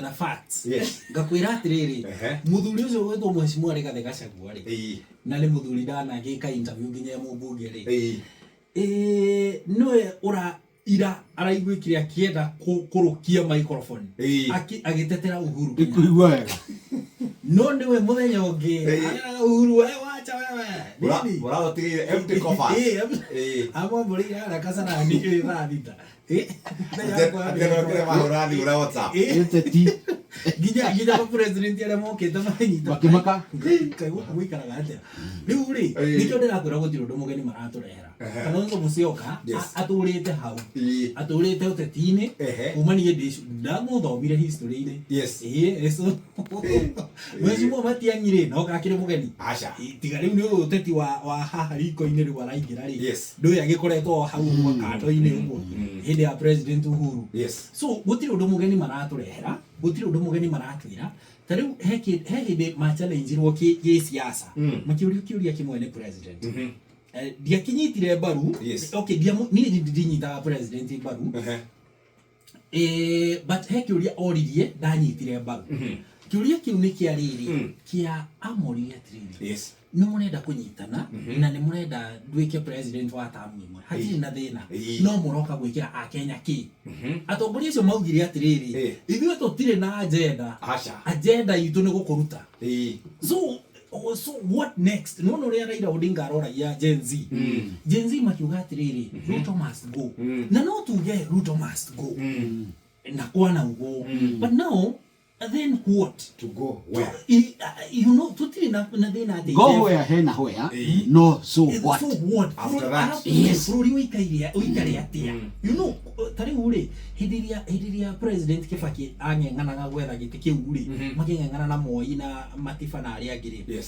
Na facts. Ngakwĩra atĩrĩrĩ, mũthuri ũcio ũgwĩtwo Mheshimiwa Rigathĩ Gachagua rĩ, na nĩ mũthuri ndanagĩka interview nginya e mũmbunge rĩ, ĩĩ, nĩwe ũra ira araiguĩkire akĩenda kũrũkia microphone agĩtetera Uhuru Kenyatta. Ikuigua wega. No nĩwe mũthenya ũngĩ areraga Uhuru, we wacha wewe. Nini? Mũraũtigĩire empty coffers. Ĩĩ, amwambũrĩire harĩa Kasarani ĩ thaa 6. Ĩĩ, mũthenya wakwa wa mbere. Atĩ mahũra thimũ na WhatsApp. Ĩĩ. Ũteti. Nginya ba president arĩa mokĩte manyita Makĩmaka. Kaĩ gũkũ gũikaraga atĩa rĩu rĩ? Nĩkĩo ndĩrakwĩra gũtirĩ ũndũ mũgeni maratũrehera. Kalonzo Musyoka atũrĩte hau, atũrĩte ũteti-inĩ kuma niĩ ndĩ ndamũthomire history-inĩ. Ĩĩ, so Mheshimiwa Matiang'i rĩ, no gakĩrĩ mũgeni? Aca. Ĩ, tiga rĩu nĩ ũteti wa haha riko-inĩ rĩu araingĩra rĩ, ndũĩ agĩkoretwo o hau ũguo kando-inĩ ũguo hĩndĩ ya President Uhuru. So gũtirĩ ũndũ mũgeni maratũrehera, gũtirĩ ũndũ mũgeni maratwĩra. Ta rĩu he hĩndĩ ma-challenge-irwo gĩsiasa, makĩũrio kĩũria kĩmwe nĩ president. Ndiakĩnyitire mbaru. Okay, niĩ ndinyitaga president mbaru. But he kĩũria oririe ndanyitire mbaru. Kĩũria kĩu nĩ kĩa rĩrĩ, kĩa amoririe atĩrĩrĩ, nĩ mũrenda kũnyitana na nĩ mũrenda nduĩke president wa tamu ĩmwe, hatirĩ na thĩna, no mũroka gwĩkĩra akenya kĩ? Atongoria acio maugire atĩrĩrĩ, ithuĩ tũtirĩ na agenda. Aca. Agenda itũ nĩ gũkũruta. So what next? No ũrĩa Raila Odinga aroragia Gen Z, Gen Z makiuga atĩrĩrĩ, "Ruto must go." Na no tuge Ruto must go na kwana ũguo, but now then what? To go where? I, you know tutiri na thĩna atĩ Go Jeff- where hena where. No, so what? So what? After that. Arabu bũrũri ũikaire ũikare atĩa? Ta rĩu rĩ, hĩndĩ ĩrĩa President Kibaki ang'eng'anaga gwetha gĩtĩ kĩu rĩ, makĩng'eng'ana na Moi na Matiba na arĩa angĩ rĩ,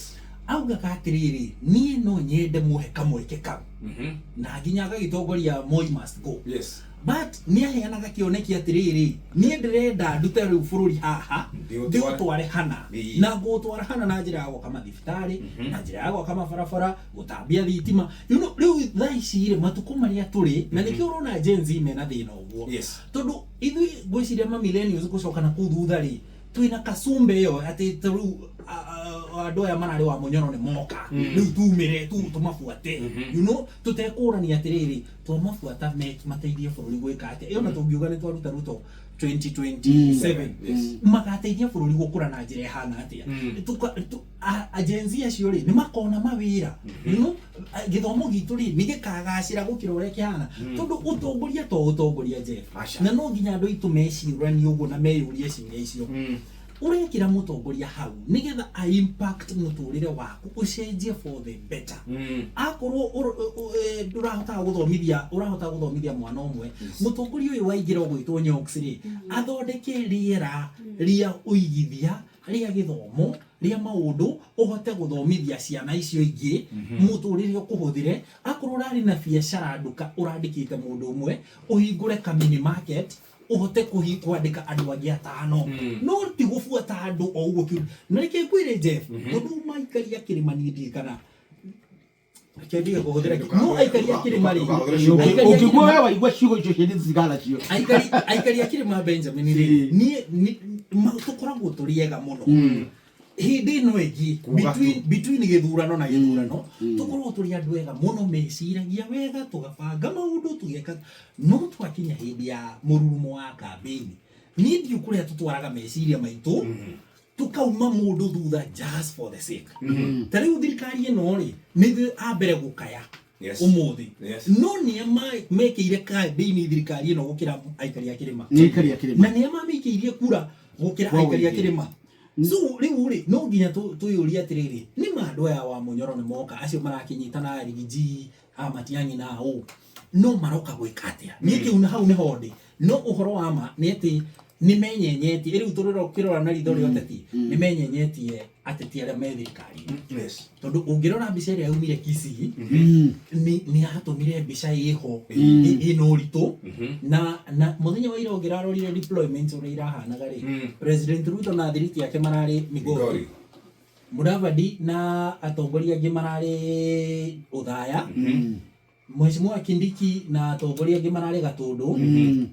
augaga atĩrĩrĩ, niĩ no nyende muhe kamweke kau, na nginya agagĩtongoria Moi must go. But nĩ aheanaga kĩoneki atĩrĩrĩ, niĩ ndĩrenda ndute rĩu bũrũri haha, Ndĩũtware. ndĩũtware hana, na ngũũtwara hana na njĩra ya gwaka mathibitarĩ, na njĩra ya gwaka mabarabara, gũtambia thitima. Rĩu thaa ici rĩ, matukũ marĩa tũrĩ na nĩkĩo ũrona Gen Z mena thĩna ũguo, tondũ ithuĩ ngwĩciria ma millennials gũcoka na kũu thutha rĩ, twĩna kasumba ĩyo atĩ ta rĩu andũ aya mararĩ wa mũnyoro nĩ moka, rĩu tumĩre tu tũmabuate, tũtekũrania atĩrĩrĩ, twamabuata mateithie bũrũri gwĩka atĩa? Ĩyo na tũngiuga nĩ twaruta Ruto 2027, magateithia bũrũri gũkũra na njĩra ĩhana atĩa? Gen Z acio rĩ, nĩ makona mawĩra? Gĩthomo gitũ rĩ, nĩ gĩkagacĩra gũkĩra ũrĩa kĩhana? Tondũ ũtongoria to ũtongoria, Jeff. Aca. Na no nginya andũ aitũ meciranie ũguo na meyũrie ciũria icio. Ũrekĩra mũtongoria hau nĩgetha a impact mũtũrĩre waku ũcenjie for the better. Akorwo ndũrahotaga gũthomithia, ũrahota gũthomithia mwana ũmwe, mũtongoria ũyũ waingĩra ũgwĩtwo Nyox rĩ, athondeke rĩera rĩa ũigithia, rĩa gĩthomo, rĩa maũndũ, ũhote gũthomithia ciana icio ingĩ, mũtũrĩre ũkũhũthĩre. Akorwo ũrarĩ na biacara nduka ũrandĩkĩte mũndũ ũmwe, ũhingũre ka mini market, ũhote kwandĩka andũ angĩ atano. No ti gũbuata andũ o ũguo kiu. Na reke ngwĩre, Jeff, tondũ maikaria kĩrĩma, niĩ ndiĩ kana reke ndige kũhũthĩra no aikaria kĩrĩma rĩ, aikaria Ũngĩgua kĩrĩma- we waigua ciugo icio ciĩ nĩcigana cio. Aikari a kĩrĩma, Benjamin rĩ, niĩ tũkoragwo tũrĩ ega mũno hĩndĩ ĩno ĩngĩ Kuga between gĩthurano na gĩthurano. Tũkoragwo tũrĩ andũ ega mũno, meciragia wega, tũgabanga maũndũ, tũgeka. No twakinya hĩndĩ ya mũrurumo wa kambĩini, niĩ ndiũ kũrĩa tũtwaraga meciria maitũ, tukauma mũndũ thutha just for the sake. Ta rĩu thirikari ĩno rĩ, nĩ ithuĩ a mbere gũkaya ũmũthĩ. No nĩa mekĩire kambĩini thirikari ĩno gũkĩra aikari a kĩrĩma? Nĩ aikari a kĩrĩma. Na nĩa mamĩikĩirie kura gũkĩra Kwa aikari a ũingĩ. kĩrĩma? So rĩu rĩ, no nginya twĩyũrie atĩrĩrĩ, nĩ ma andũ aya wa mũnyoro nĩ moka, acio marakĩnyitana rigiji a Matiang'i na ũ, no maroka gwĩka atĩa? Niĩ kĩu na hau nĩho ndĩ. No ũhoro wa ma nĩ atĩ nĩ menyenyetie rĩu, tũrĩrora na ritho rĩa ũteti, nĩ menyenyetie ateti arĩa me thirikari-inĩ. Tondũ ũngĩrora mbica ĩrĩa yaumire Kisii, nĩ yatũmire mbica ĩho ĩna ũritũ. Na mũthenya wa ira ũngĩrarorire deployment ũrĩa irahanaga rĩ, President Ruto na thiriti yake mararĩ Migori, Migori. Mudavadi na atongoria angĩ mararĩ Ũthaya, Mheshimiwa Kindiki na atongoria angĩ mararĩ Gatũndũ.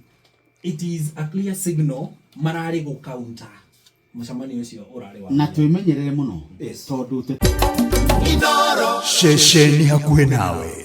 It is a clear signal. Mararĩ gũ counter mũcemanio ũcio ũrarĩ wa Na twĩmenyerere mũno Yes. tondũ Ceceni hakuhĩ nawe.